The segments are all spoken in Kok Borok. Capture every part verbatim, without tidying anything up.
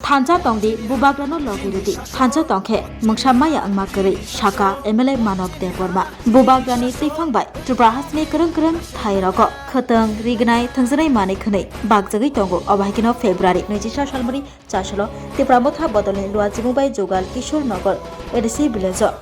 Thansa tongdi, bubagrano logi rwdi. Thansa tongkhe mungsa maya wngma kwrwi, saka M L A Manob Debbarma. Bubagrani twiphang bai Tripura hasteni kwrwng kwrwng thairogo khwtwng, rignai, thwngjaknai manwi khwnwi bakjagwi tongo. Obo hai kheno February naichisa salmani chasalo Tipra Motha bodolni Luachimung bai Jogal Kishore Nagar A D C village-o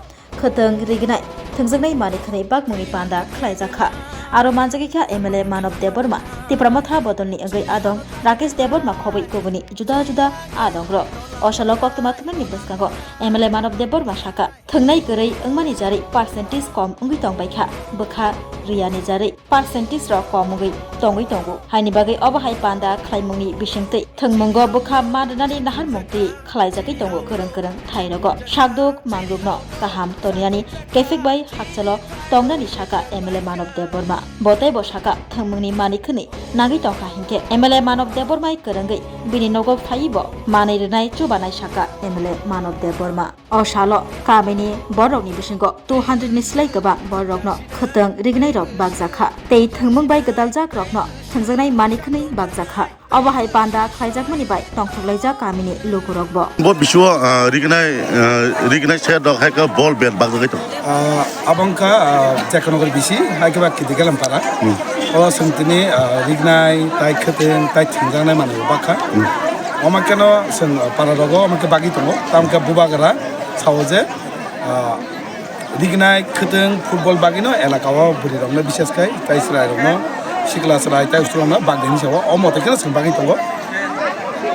khwtwng, rignai, thwngjaknai manwi khwnwi bakmungni panda khlaijakha. Aro manjagwi kha M L A Manob Debbarma, Tipra Motha bodolni wngwi adong Rakesh Debbarma khobwi kubuni juda juda adongrok. O salo koktwma thumnani bwskango M L A Manob Debbarma saka, thwngnai kwrwi wngmani jarwi percentage kom wngwi tongbaikha, bwkha riyani jarwi percentage rok kom wngwi tongwi tongo. Haini bagwi obo hai panda khlaimungni bisingtwi thwngmungo bwkha ma rwnani naharmung twi khlaijagwi tongo kwrwng kwrwng thairogo. Sakduk mangrukno kaham toniyani kephek bai hakchalo tongnani saka M L A Manob Debbarma. Bo tei bo saka thwngmungni manwi khwnwi nangwi tongkha hinkhe M L A Manob Debbarma kwrwngwi bini nogo phaiwi bo manwi rwnai chubanai saka M L A Manob Debbarma. O salo kamini bororokni bisingo two hundred ni slai kwbang bororokno khwtwng rignairok bakjakha tei thwngmung bai gwdaljakrokno thwngjaknai manwi khwnwi bakjakha. Obo hai panda khlaijakmani bai tongthokleijak kamini lukurokbo. Bo bisingo, ah, rignai, ah, rignai set rok hai khe ball bat bakjagwi tongo. Ah, abo wngkha, ah, Chekanagar bisi, hai khe ba Kiti Gelampara. Hmm. O chwng tini, ah, rignai, tai khwtwng, tai thwngjaknai manwi bakha. Hmm. Omo kheno chwng, ah, para rogo omo khe bagwi tongo. Tamo khe bubagra sao je, ah, rignai, khwtwng, football bagwino elaka o bwrwi rokno, bishes khai tai chwrai rokno, sikla chwrai tai usurokno bagwi hinwi sao. Omo tei kheno chwng bagwi tongo.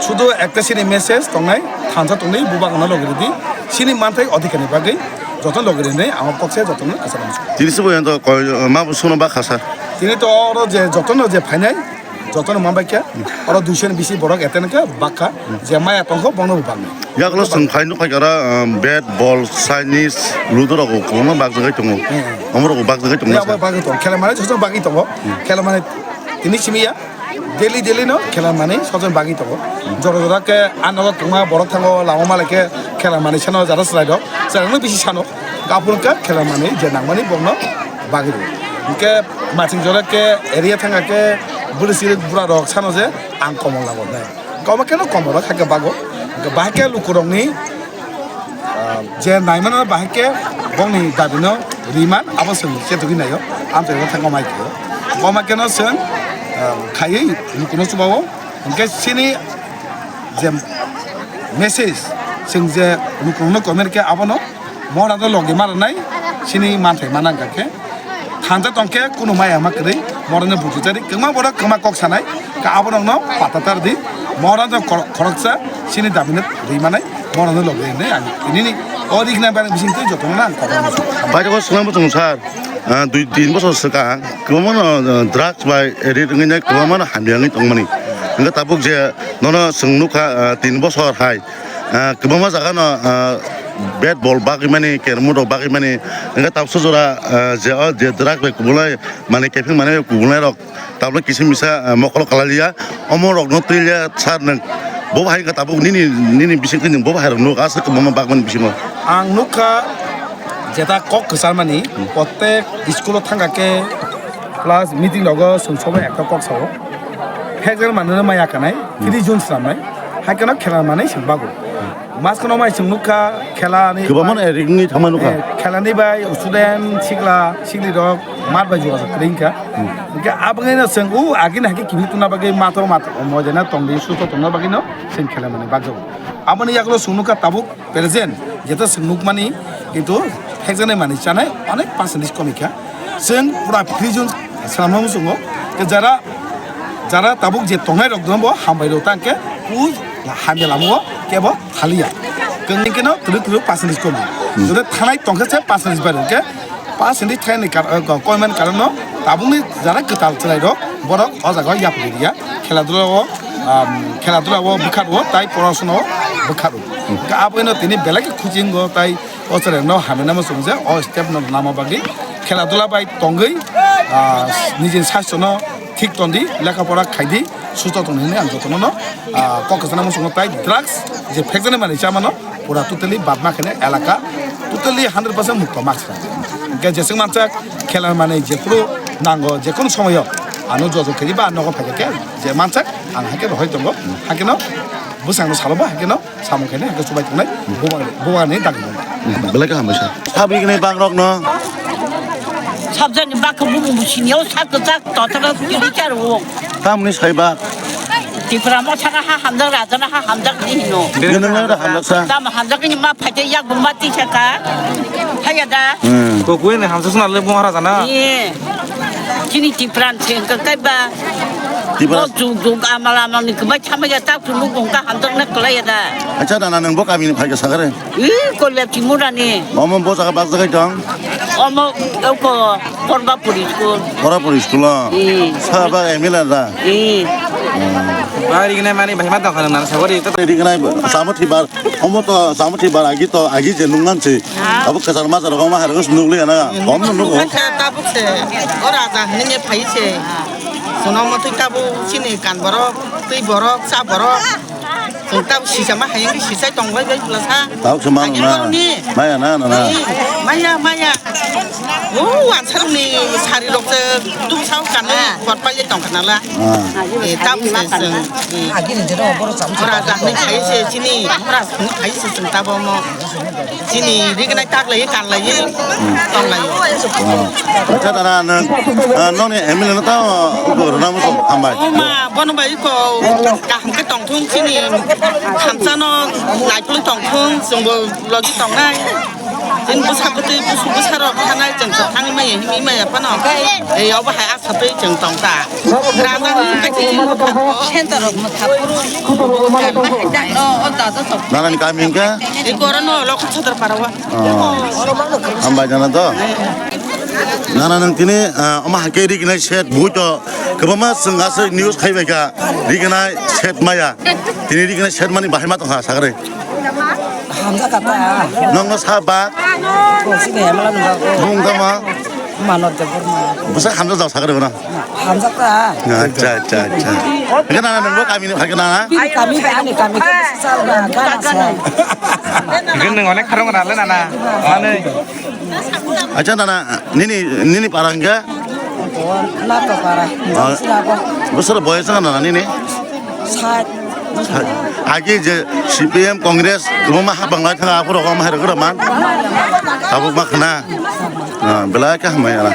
Sudu ekta chini message tongnai, thansa tongnai, bubagrano logi rwdi, chini manthai odhikar ni bagwi joto logi rwdi, ang o kok se jotono kwcharo muchungo. Tini se bo yang to koi, ma bo suno ba khasa. Tini to oro je jotono je phainai, jotono man bai khe, oro duiso ni bisi borok attend khe bakha, je maya tongkho bono bo baknai. Yaklo chwng phai nukha khe oro, um, bat, ball, Chinese, ludo rok kwbangma bakjagwi tongo. Hmm. Omo rok bakjagwi tongo. Ya, sa. Bagwi tongo. Khela mane joto bagwi tongo. Hmm. Khela mane tini simi ya. Daily daily no khela manwi sojon bagwi tongo. Jora jora khe a nogo kwma borok thango lama male khe khela manwi sano jara chwrai rok. Chwrai rokno bisi sano. Kaphuru khe khela manwi je nangmani borokno bagwi rwo. Hinkhe maching jora khe area thangkha khe bwrwi chwrwi bura rok sano je ang komol nango hinwi. Komo kheno komol rok hakhe bago. Hinkhe bahai khe lukurokni Ah, je naimano bahai khe bongni dabino riman abo chwng chetugwi naio, amchaio thangma mai khe. Boma kheno chwng, ah, khaiwi lukuno chubao, hinkhe chini je message chwng je lukuno comment khe abono mora do logi maranai chini manthai manang khe. Thansa tongkhe kunu maya ma kwrwi, morokno bujichari, kwma borok kwma kok sanai, ka aborokno pata tar di, morokno khor-, khoroksa chini dabino rwi manai, morokno logi hinwi ang tinini o rikna bai bising twi jotono ang kok. Bai, kok swngna muchung sir, ah, dui tin bosor swkang kwbangma no, ah, drugs bai rit wngwi nai, kwbangma no hamya wngwi tongmani. Hwnkhe tabuk je nono chwng nukha, ah, tin bosor hai, Ah, kwbangma jaga no, ah, bat ball bagwi mani, carrom rok bagwi mani, hwnkhe tabuksa jora, ah, je o je drug bai kubulai, mane caffeine mane kubulai rok tabukno kisa misa, ah, mokolo kalai liya, omo rok no twi liya sir nwng. Bo hai wngkha tabuk nini, nini bising twi nwng bo hai rok nuk aswk kwbangma bagmani bisingo. Ang nukha jeta kok kwcharmani, hmm, prottek school o thangkha khe plus meeting rogo chwng sobo ekta kok sao. Phekjak manwi maya kanai, hmm, three jun swnamnai. Hai kheno khela manwi chwng bago. Maskano mai chwng nukha, khela ni kwbangma bai, ringni thangma nukha. Eh, khela ni bai student, sikla, sikli rok, mat bai jora kwrwi wngkha. Hmm. Hwnkhe aboni no chwng u agini hai khe kiphil tongna bagwi mato, mato, moidena tongdi, susto tongna bagwi no chwng khela manwi bakjago. Aboni yagulo chwng nukha tabuk present, jeto chwng nukmani, kintu phekjaknai manwi chanai onek percentage komikha. Chwng pura free zone swnamna muchungo. Ke jara, jara tabuk je tongnai rok dono bo hambai rok tang khe u hamya lama o kebo thaliya. Kwngwi khe no twrwk twrwk percentage komi. Hmm. Jodi thanai tongkhe se percentage bai rok khe percentage thaini kar-, eh, koimani karon no tabukni jara kwtal chwrai rok borok o jaga o yapri riya. Khela dula o, um, khela dula o bwkha rwo tai porasona o bwkha rwo. Hmm. Khe abo no tini belai khe khuchingo tai o chwrai no hamya namo chwng je o step no nama bagwi khela dula bai tongwi, ah, nijini sastho no thik tondi, lekha pora khaidi, susto tongdi hinwi ang jotono no, ah, kok kwchana muchungo tai drugs je phekjaknai manwi chamano pura totally bad ma khene elaka totally hundred percent mukto ma khna. Hwnkhe jeswk mansak khela manwi jephuru nango jekunu somoyo ano joto khedi ba nogo phaikhe je mansak ang hakhe rohoi tongo, hakhe no Bwsangno salo ba, hakhe no samung khainai, hakhe chubai tongnai, bubani, bubani dagi tongnai. Belai kaham bai sa. Sabri gnai bangrok no. Sabjani bakha bumung sini o sak kwchak totoro kiri char o. Tamni saiba. Tipra mo sana ha hamjak, rajana ha hamjak ni hino. Nini nang da hamjak sa. Tam hamjak ni ma phaite yak bumba ti saka. Haya da. Hmm. Kokwe ne hamjak suna le bung rajana. Ye. Chini Tipran se ka kai ba. Tipra. Mo jug jug amal amal ni kwbai chamaya ta phunu bung ka hamjak na kwlai ya da. Acha nana nang bo kami ni phai ka sagare. Ih, Kolya Timurani. Omo bo jaga bak jaga tong? Omo, eko, Korbapuri school. Korbapuri school, ah? Ih. Sa ba M L A da? Ih. Bari gini mani bahima tong khana nang sabari. Ri gini, samu thibar, omo to, samu thibar agi to, agi je nungan si. Ah. Abo kesar masar omo harus nukli ana. Om nuk nuk. Tabuk se, o raja hini phai se. Sono motwi tabuk sini kan borok, twi borok, sa borok. Chwng tabuk sisama hai wngwi sisai tong bai bai bwlasa. Tabuk se mano na. Maya na, na, na. Maya, maya. O, ansarokni sarirok se dubsao kanwi kot pailai tong kha nala. Ah. Eh, tabuk se chwng, eh, ora jakni khai se chini, ora jakni khai se chwng tabuk omo. Chini rignai taklai, kanlai, tonglai. Acha dara nang, ah, noni M L A no tamo, ugo rwna muchung hambai. O ma, bono bai ko kaham khe tongthung chini khamsano naikolwi tongthung, chwngbo logi tongnai. Chini bwsa bwtwi, busu bwsarok thanai, chwng kwthangwi maya, himwi maya phano. Ei, obo hai asatwi chwng tongkha. Raja ni kachi chini bwkha. Center of Mathapur. Nana ni kami hingka? Ei, Korono, Lokha Sodor Para o. Oh. Hambai jana to. Nana nang tini, ah, omo hai khe rignai set bui to. Kwbangma chwng aswk news khai bai kha. Rignai set maya. Tini rignai set mani bahai ma tongkha sagre. Hamjak kha ta. Nongno sa ba. Ko sini hamla nungkha ko. Bung tamo. Manoj Debbarma. Bwsa hamjak jak sagre bono. Hamjak ta. Acha, acha, acha. Hingke nana nungbo kami ni phai khe nana? Bini kami ba ani kami khe bisi chal na, gana sa. Hingke nung onek kharong rale nana. Manwi. Acha nana, nini, nini para hingke? Na to para. Ah. Sila ko. Bwswk boyos wngkha nana nini? Sat. Agi je C P M, Congress, kwbangma hapang lai thanga, aphuru kok ma hai rwgwra man. Tabuk ma khna. Ah, belai khe hambai ala.